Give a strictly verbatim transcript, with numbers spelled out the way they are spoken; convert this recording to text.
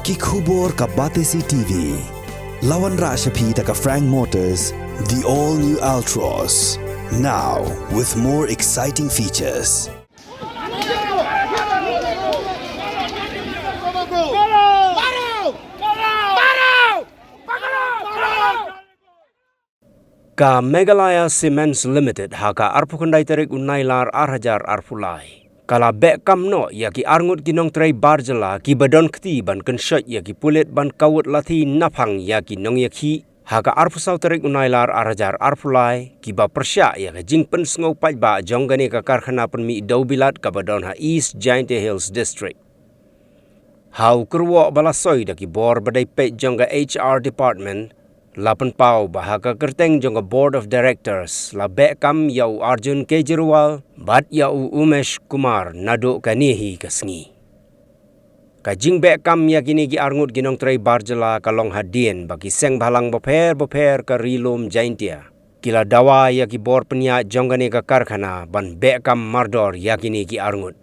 Ki khubor ka Batesi T V. La wanrah sha phi da ka Frank Motors, the all new Altroz. Now with more exciting features. Ka Meghalaya Cements Limited ha ka arphew khyndai tarik u Nailar ar hajar arphew lai ka la beh kam noh ïa ki arngut ki nongtrei bar jylla kiba don kti ban kynshoit ïa ki pulit ban kawut lathi naphang ïa ki nongïakhih ha ka arphew saw tarik u Nailar ar hajar arphew lai, kiba pyrshah ïa ka jingpynsngew paidbah jong kane ka karkhana pynmih dewbilat kaba don ha East Jaintia Hills District. Ha u kyrwoh ba la soi da ki bor ba dei peit jong ka H R Department, la pynpaw ba ha ka kyrteng jong ka Board of Directors la beh kam ïa u Arjun Kejriwal bad ïa u Umesh Kumar naduh kane hi ka sngi. Ka jingbeh kam ïa kine ki arngut ki nongtrei bar jylla ka long hadien ba ki seng bhalang bapher bapher ka Ri Lum Jaintia ki la dawa ïa ki bor pynïaid jong kane ka karkhana ban beh kam mardor ïa kine ki arngut.